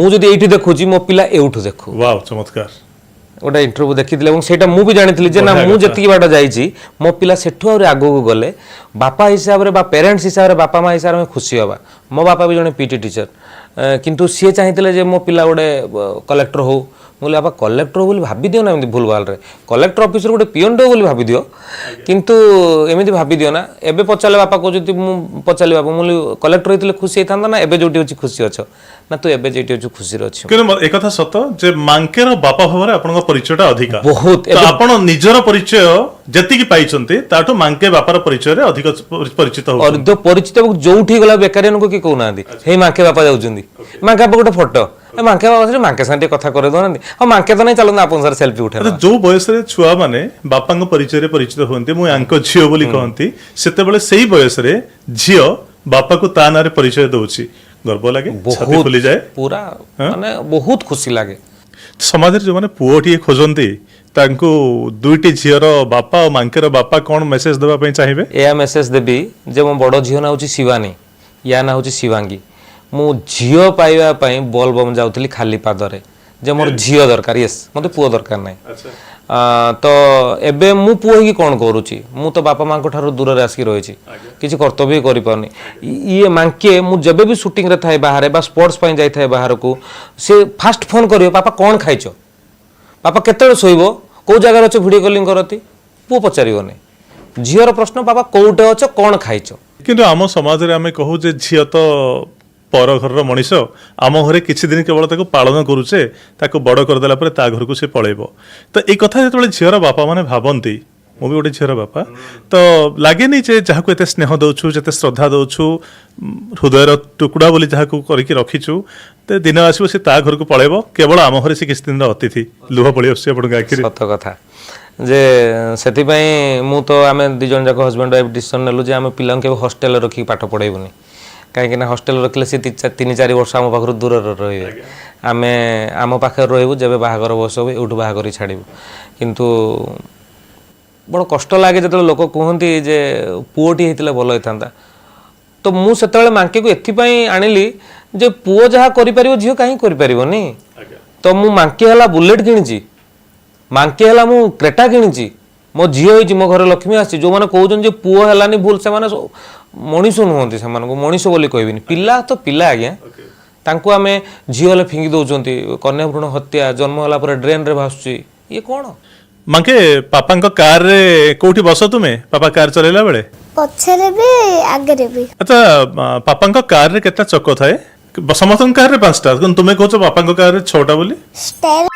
ମୁଁ ଯଦି ଏଇଠି ଦେଖୁଛି, ମୋ ପିଲା ଏଉଠୁ ଦେଖୁ। ୱାଓ, ଚମତ୍କାର। ଗୋଟେ ଇଣ୍ଟରଭ୍ୟୁ ଦେଖିଥିଲି ଏବଂ ସେଇଟା ମୁଁ ବି ଜାଣିଥିଲି ଯେ ନା, ବଢ଼ିଆ ମୁଁ କଥା। ଯେତିକି ବାଟ ଯାଇଛି, ମୋ ପିଲା ସେଠୁ ଆହୁରି ଆଗକୁ ଗଲେ ବାପା ହିସାବରେ ବା ପ୍ୟାରେଣ୍ଟସ୍ ହିସାବରେ, ବାପା ମା ହିସାବରେ ଆମେ ଖୁସି ହେବା। ମୋ ବାପା ବି ଜଣେ ପିଟି ଟିଚର, କିନ୍ତୁ ସିଏ ଚାହିଁଥିଲେ ଯେ ମୋ ପିଲା ଗୋଟେ କଲେକ୍ଟର ହଉ। ମୁଁ କହିଲି, ବାପା, କଲେକ୍ଟର ହଉ ବୋଲି ଭାବିଦିଅ ନା, ଏମିତି ଭୁଲ ଭାଲରେ କଲେକ୍ଟର ଅଫିସର ଗୋଟେ ପିଅନ ହଉ ବୋଲି ଭାବିଦିଅ, କିନ୍ତୁ ଏମିତି ଭାବିଦିଅ ନା। ଏବେ ପଚାରିଲେ ବାପା କହୁଛନ୍ତି, ମୁଁ ପଚାରିଲି ବାପା, ମୁଁ କହିଲି, କଲେକ୍ଟର ହେଇଥିଲେ ଖୁସି ହେଇଥାନ୍ତା ନା ଏବେ ଯୋଉଠି ଅଛି ଖୁସି ଅଛ? ନା, ତୁ ଏବେ ଯୋଉଠି ଅଛୁ ଖୁସିରେ ଅଛି। କିନ୍ତୁ ଏକଥା ସତ ଯେ ମାଙ୍କେର ବାପା ଭାବରେ ଆପଣଙ୍କ ପରିଚୟଟା ଅଧିକା। ବହୁତ। ତ ଆପଣ ନିଜର ପରିଚୟ ଯେତିକି ପାଇଛନ୍ତି, ତାଠୁ ମାଙ୍କେ ବାପାର ପରିଚୟରେ ଅଧିକ ପରିଚିତ ହଉଛନ୍ତି। ଅଧିକ ପରିଚିତ ଏବଂ ଯୋଉଠି ଗଲା ବେକାରିଆ ଲୋକ କିଏ କହୁନାହାନ୍ତି, ହେଇ ମାଙ୍କେ ବାପା ଯାଉଛନ୍ତି, ମାଙ୍କେ ବାପା ଗୋଟେ ଫଟୋ, ଏ ମାଙ୍କେ ବାପା ସେଠି, ମାଙ୍କେ ସାଙ୍ଗେ ଟିକେ କଥା କରେଇ ଦଉନାହାନ୍ତି, ହଁ ମାଙ୍କେ ତ ନାଇଁ, ଚାଲନ୍ତୁ ଆପଣଙ୍କ ସାର୍ ସେଲ୍ଫି ଉଠେଇବା। ଆଚ୍ଛା, ଯୋଉ ବୟସରେ ଛୁଆ ମାନେ ବାପାଙ୍କ ପରିଚୟରେ ପରିଚିତ ହୁଅନ୍ତି, ମୁଁ ୟାଙ୍କ ଝିଅ ବୋଲି କହନ୍ତି, ସେତେବେଳେ ସେଇ ବୟସରେ ଝିଅ ବାପାକୁ ତା ନାଁରେ ପରିଚୟ ଦଉଛି, ଗର୍ବ ଲାଗେ, ଛାତି ବହୁତ। ଫୁଲିଯାଏ। ପୁରା, ମାନେ ବହୁତ ଖୁସି ଲାଗେ। ସମାଜରେ ଯୋଉମାନେ ପୁଅଟିଏ ଖୋଜନ୍ତି, ତାଙ୍କୁ ଦୁଇଟି ଝିଅର ବାପା ଆଉ ମାଙ୍କେର ବାପା କଣ ମେସେଜ ଦେବା ପାଇଁ ଚାହିଁବେ? ଏହା ମେସେଜ ଦେବି ଯେ ମୋ ବଡ଼ ଝିଅ ନାଁ ହେଉଛି ଶିବାନୀ, ୟା ନାଁ ହେଉଛି ଶିବାଙ୍ଗୀ। ମୁଁ ଝିଅ ପାଇବା ପାଇଁ ବୋଲବମ୍ ଯାଉଥିଲି ଖାଲି ପାଦରେ ଯେ ମୋର ଝିଅ ଦରକାର। ୟେସ୍, ମୋତେ ପୁଅ ଦରକାର ନାହିଁ। ତ ଏବେ ମୁଁ ପୁଅ ହେଇକି କ'ଣ କରୁଛି? ମୁଁ ତ ବାପା ମାଙ୍କ ଠାରୁ ଦୂରରେ ଆସିକି ରହିଛି, କିଛି କର୍ତ୍ତବ୍ୟ ବି କରିପାରୁନି। ଇଏ ମାଙ୍କେ, ମୁଁ ଯେବେ ବି ସୁଟିଂରେ ଥାଏ ବାହାରେ ବା ସ୍ପୋର୍ଟସ୍ ପାଇଁ ଯାଇଥାଏ ବାହାରକୁ, ସେ ଫାଷ୍ଟ ଫୋନ୍ କରିବ, ବାପା କ'ଣ ଖାଇଛ, ବାପା କେତେବେଳେ ଶୋଇବ, କୋଉ ଜାଗାରେ ଅଛ, ଭିଡ଼ିଓ କଲିଂ କରନ୍ତି। ପୁଅ ପଚାରିବନି। ଝିଅର ପ୍ରଶ୍ନ, ବାପା କୋଉଠି ଅଛ, କ'ଣ ଖାଇଛ। କିନ୍ତୁ ଆମ ସମାଜରେ ଆମେ କହୁ ଯେ ଝିଅ ତ ପର ଘରର ମଣିଷ, ଆମ ଘରେ କିଛି ଦିନ କେବଳ ତାକୁ ପାଳନ କରୁଛେ, ତାକୁ ବଡ଼ କରିଦେଲା ପରେ ତା ଘରକୁ ସେ ପଳେଇବ। ତ ଏଇ କଥା ଯେତେବେଳେ ଝିଅର ବାପା ମାନେ ଭାବନ୍ତି, ମୁଁ ବି ଗୋଟେ ଝିଅର ବାପା, ତ ଲାଗେନି ଯେ ଯାହାକୁ ଏତେ ସ୍ନେହ ଦଉଛୁ, ଯେତେ ଶ୍ରଦ୍ଧା ଦଉଛୁ, ହୃଦୟର ଟୁକୁଡ଼ା ବୋଲି ଯାହାକୁ କରିକି ରଖିଛୁ, ତ ଦିନ ଆସିବ ସେ ତା ଘରକୁ ପଳେଇବ, କେବଳ ଆମ ଘରେ ସେ କିଛି ଦିନର ଅତିଥି? ଲୁହ ପଳେଇ ଆସୁଛି ଆପଣଙ୍କ ଆଖିରେ। ସତ କଥା ଯେ ସେଥିପାଇଁ ମୁଁ ତ ଆମେ ଦୁଇ ଜଣ ଯାକ ହଜବେଣ୍ଡ ୱାଇଫ୍ ଡିସିସନ୍ ନେଲୁ ଯେ ଆମେ ପିଲାଙ୍କୁ କେବେ ହଷ୍ଟେଲରେ ରଖିକି ପାଠ ପଢ଼େଇବୁନି। କାହିଁକି ନା ହଷ୍ଟେଲରେ ରଖିଲେ ସେ 3-4 ବର୍ଷ ଆମ ପାଖରୁ ଦୂରରେ ରହିବେ। ଆମେ ଆମ ପାଖରେ ରହିବୁ, ଯେବେ ବାହାଘର ବୟସ ହେବ ଏଇଠୁ ବାହା କରି ଛାଡ଼ିବୁ। କିନ୍ତୁ ବଡ଼ କଷ୍ଟ ଲାଗେ ଯେତେବେଳେ ଲୋକ କୁହନ୍ତି ଯେ ପୁଅଟି ହେଇଥିଲେ ଭଲ ହେଇଥାନ୍ତା। ତ ମୁଁ ସେତେବେଳେ ମାଙ୍କେକୁ ଏଥିପାଇଁ ଆଣିଲି ଯେ ପୁଅ ଯାହା କରିପାରିବ, ଝିଅ କାହିଁକି କରିପାରିବନି? ତ ମୁଁ ମାଙ୍କେ ହେଲା ବୁଲେଟ୍ କିଣିଛି, ମାଙ୍କେ ହେଲା ମୁଁ କ୍ରେଟା କିଣିଛି। ମୋ ଝିଅ ହେଇଛି, ମୋ ଘରେ ଲକ୍ଷ୍ମୀ ଆସିଛି। ଯେଉଁମାନେ କହୁଛନ୍ତି ଯେ ପୁଅ ହେଲାନି ଭୁଲ, ସେମାନେ ମଣିଷ ନୁହନ୍ତି। ସେମାନଙ୍କୁ ମଣିଷ ବୋଲି କହିବିନି। ପିଲା ତ ପିଲା ଆଜ୍ଞା, ତାଙ୍କୁ ଆମେ ଝିଅ ହେଲେ ଫିଙ୍ଗି ଦେଉଛନ୍ତି। କନ୍ୟା ଭ୍ରୂଣ ହତ୍ୟା, ଜନ୍ମ ହେଲା ପରେ ଡ୍ରେନରେ ଭାସୁଛି, ଇଏ କ'ଣ? ମାଙ୍କେ, ପାପାଙ୍କ କାରରେ କୋଉଠି ବସ ତୁମେ, ପାପା କାର ଚଲେଇଲା ବେଳେ? ପଛରେ ବି, ଆଗରେ ବି। ଆଚ୍ଛା, ପାପାଙ୍କ କାରରେ କେତେଟା ଚକ ଥାଏ? ସମସ୍ତଙ୍କ କାରରେ 5ଟା, କିନ୍ତୁ ତୁମେ କହୁଛ ବାପାଙ୍କ କାରରେ 6ଟା ବୋଲି। ଷ୍ଟେରିଂ।